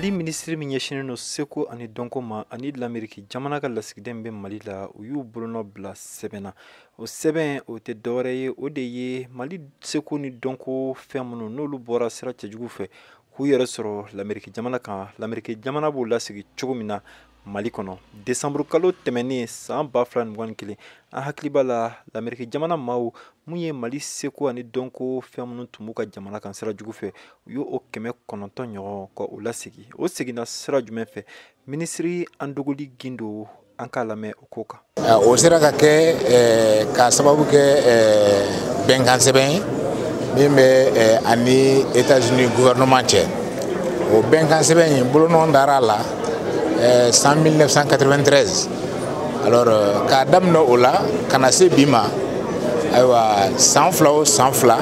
Mali minisiri min ɲɛsinnen don seko ani dɔnko ma ani Lameriki jamana ka lasigiden bɛ Mali la, u y'u bolonɔ bila sɛbɛn na. O sɛbɛn, o tɛ dɔwɛrɛ ye, o de ye Mali seko ni dɔnko fɛn minnu n'olu bɔra sira cɛjugu fɛ k'u yɛrɛ sɔrɔ Lameriki jamana kan, Lameriki jamana b'u lasigi cogo min na Mali kɔnɔ. Desanburu kalo tɛmɛnen san 2021, an hakili b'a la, Lameriki jamana maaw mun ye Mali seko ani dɔnko fɛn minnu tun b'u ka jamana kan sira jugu fɛ, u y'o 900 ɲɔgɔn ka o lasegi. O seginna sira jumɛn fɛ? Minisiri Andogoli Gindo, an k'a lamɛn o ko kan. O sera ka kɛ k'a sababu kɛ bɛnkan sɛbɛn ye min bɛ ani États-Unis gouvernement cɛ. O bɛnkan sɛbɛn in, bolonɔ dara a la san 1993. Alors, k'a daminɛ o la ka na se bi ma, ayiwa, san 2 o san 2,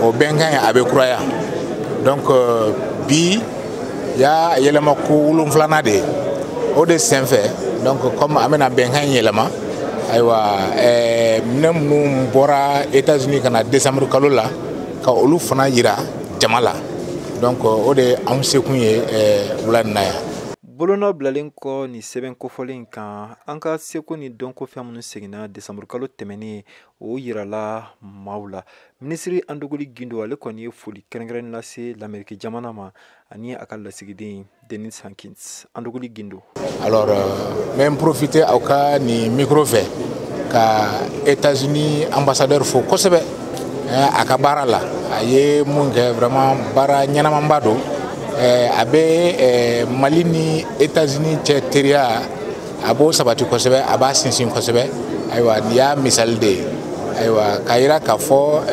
o bɛnkan in a bɛ kuraya. Donc bi y'a yɛlɛma ko wolonfilanan de ye. O de senfɛ, donc comme an bɛna bɛnkan in yɛlɛma, ayiwa, minɛn minnu bɔra États-Unis ka na décembre kalo la, ka olu fana yira jama la. Donc o de ye anw sekun ye wula in na yan. Bolonɔ bilalen kɔ nin sɛbɛn kofɔlen kan, an ka seko ni dɔnko fɛn minnu seginna desanburu kalo tɛmɛnen, o yirala maaw la. Minisiri Andogoli Gindo, ale kɔni ye foli kɛrɛnkɛrɛn lase Lameriki jamana ma ani a ka lasigiden Denis Hankins. Andogoli Gindo. Alors, n bɛ n profiter aw ka nin micro fɛ ka États-Unis ambassadeur fo kosɛbɛ a ka baara la. A ye mun kɛ, vraiment baara ɲɛnamaba don. A bɛ Mali ni États-Unis cɛ teriya, a b'o sabati kosɛbɛ, a b'a sinsin kosɛbɛ. Ayiwa, nin y'a misali de ye, ayiwa, k'a yira k'a fɔ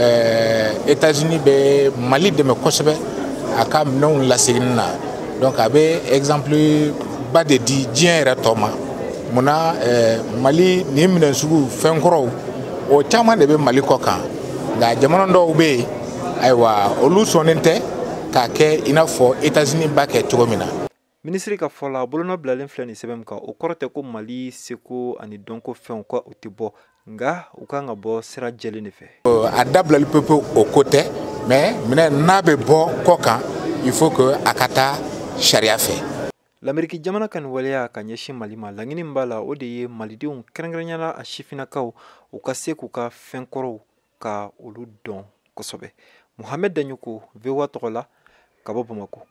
États-Unis bɛ Mali dɛmɛ kosɛbɛ a ka minɛnw laseginni na. Donc a bɛ exemple ba de di diɲɛ yɛrɛ tɔ ma. Munna Mali nin minɛn sugu fɛn kɔrɔw, o caman de bɛ Mali kɔ kan, nka jamana dɔw bɛ yen, ayiwa, olu sɔnnen tɛ k'a kɛ i n'a fɔ États-Unis b'a kɛ cogo min na. Minisiri ka fɔ la, bolonɔ bilalen filɛ nin sɛbɛn min kan, o kɔrɔ tɛ ko Mali seko ani dɔnko fɛnw ko o tɛ bɔ, nka u kan ka bɔ sira jɛlen de fɛ. A dabilali pewu o ko tɛ, mais minɛn n'a bɛ bɔ kɔ kan, il faut que a ka taa sariya fɛ. Lameriki jamana ka nin waleya ka ɲɛsin Mali ma, laɲini min b'a la, o de ye malidenw, kɛrɛnkɛrɛnnenya la a sifinnakaw, u ka se k'u ka fɛn kɔrɔw ka olu dɔn kosɛbɛ. Muhamɛd Daɲoko, VOA tɔgɔ la, ka bɔ Bamakɔ.